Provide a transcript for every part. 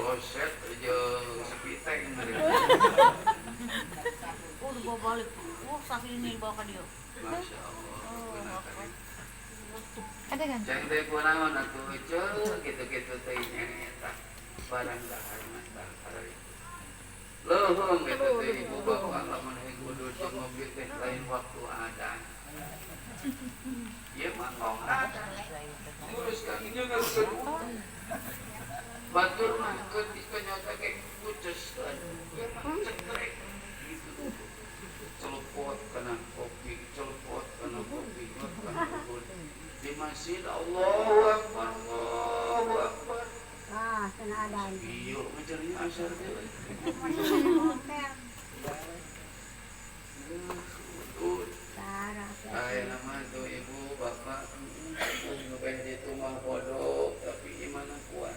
Kloset jeung sepiteng. Oh, dibawa balik. Oh, saat ini bawa ke dia. Masya Allah. Ada kan? Ceng teh kunaon atuh ceu kitu-kitu teh nya eta barang dahar mah tah itu. Leuheung eta teh ibu bapak lamun hayang kudu jeung ngopi teh lain waktu adan. Ieu mah ngong adan. Nguruskan ini nguruskan. Batur mah keur dikenyota ge kuceskeun. Ieu mah cekrek gitu. Celepot kana kopi, celepot kana kopi, nyot kana kopi. Di masjid Allahu Akbar, Allahu Akbar. Ah, cenah adan. Iya, macamnya asar teh. Betul. Tara. Aya nama tuh ibu, bapak, nu beh ditu mah bodoh, tapi imanna kuat.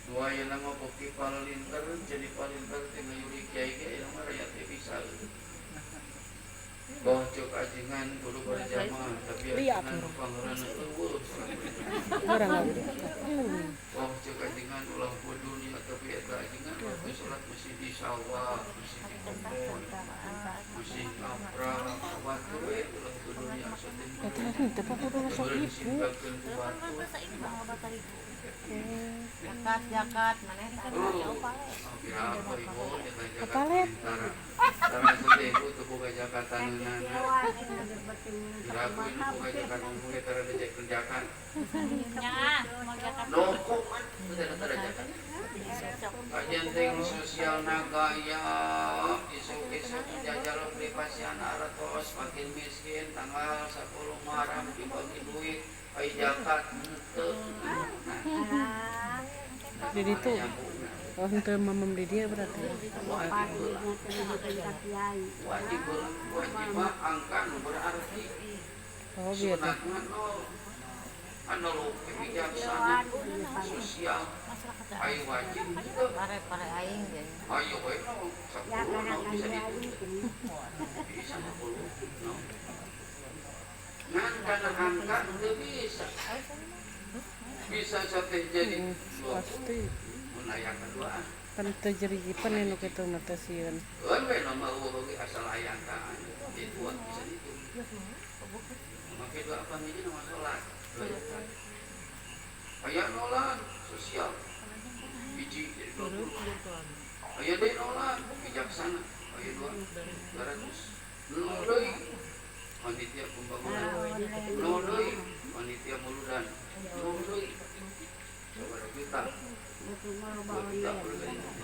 Dua aya nama bukti palinter, jadi palinter teh ngayuri kiai ge aya mah rakyat teh bisa. Boh cek ajengan kudu berjamaah, tapi ajengan pangeran eueuh. Boh cek ajengan ulah kudu nya, tapi eta ajengan waktu salat masih di sawah, masih di kebun, masih ngaprak, batur we ulah kudu nya asa teh. Eta henteu pa kudu masuk Kemudian ibu. disimpelkeun ku batur. Masa ini bawa batal itu. Jakat, jakat, mana eta? Oh, apa ibu jaga-jaga Palet. tentara. Tara teh ibu teu boga jakatan ngeunana. Kira aku ini boga jakatan mulai tara dikerjakan. Ya, mau jakat. Loko kan teu tara jakat. Kajian ting sosial nagaya isuk-isuk jajal privasi anak artos makin miskin tanggal 10 Muharram dibagi duit ai jakat henteu. Nah, Jadi tuh oh henteu mamam di dia berarti. Wajib heula. Wajib heula. Wajib mah angka nu berarti. Oh biar teh. Sunat mah nol. Anu kebijaksanaan sosial Masyarakat. Ayo wajib henteu. Pare pare aing ge. Ayo we no 10 no bisa dituntut. Bisa 10 no. Ngan kana angka teu bisa. Bisa sateh jadi 20. Pasti. Mun aya kedua. Kan teu jerigipan nu kitu mah teh sieun. Keun we nu mah eueuh oge asal aya angkaan. Jadi dua bisa dihitung. Make dua apa hiji nu salat. Dua jakat. Aya nolan sosial. Hiji jadi 20. Aya deui nolan bijaksana. Aya dua 200. Nol deui panitia pembangunan. Nol deui panitia muludan. Nol deui sabaraha juta? 2 juta udah bisa dihitung.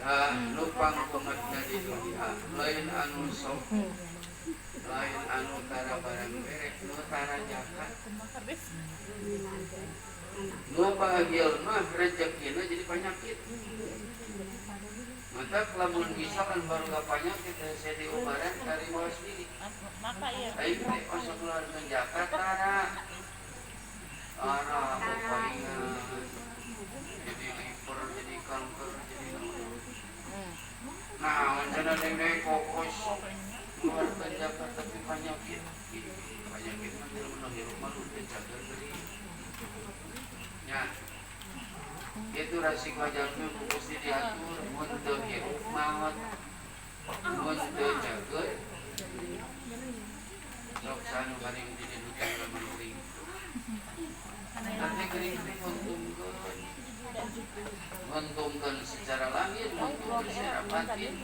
Ah, nu pangkumatna di dunia lain anu sok, lain anu tara barang berek, nu tara jakat. Nu bahagia mah rezekina jadi penyakit. Maka lamun misalkan baru penyakit hese diubaran dari mawas diri. Maka iya. Aing teh osok ngeluarkeun zakat tara. Tara palingan. Jadi liver, jadi kanker, jadi naon. Nah, cenah deng kokos ngeluarkeun zakat tapi penyakit. Penyakit mah jelema nu hirup mah teu cager deui. Nya. Itu resiko jalmi ku Gusti diatur mun teu hirup maot. Mun teu cager sok sanu karing di hutang lamun uring. Nanti gering-gering nguntungkeun. Nguntungkeun secara lahir, nguntungkeun secara batin,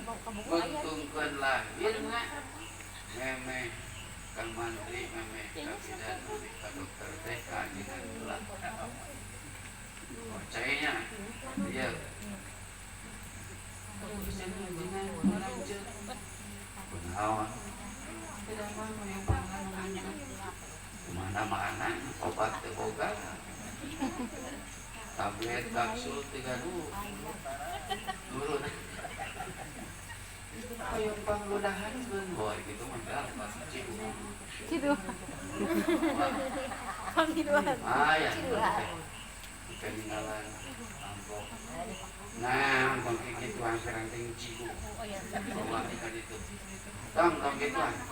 nguntungkeun lahirna memeh Kang Mantri, memeh ka bidan, memeh ka dokter teh kajian heula. Percayanya, iya. Kunaon? Tidak mau yang mana-mana obat teu boga. Tablet kapsul tiga dulu. Nurut. Hoyong pangludahankeun. Wah, gitu mah gampang. Ciduhan. Ciduhan. Panggiluan. Ah, ya. Ciduhan. Ketinggalan amplop. Nah, tong kikituan serang ting ciku. Bawa ikan itu. Tong tong gituan, tong.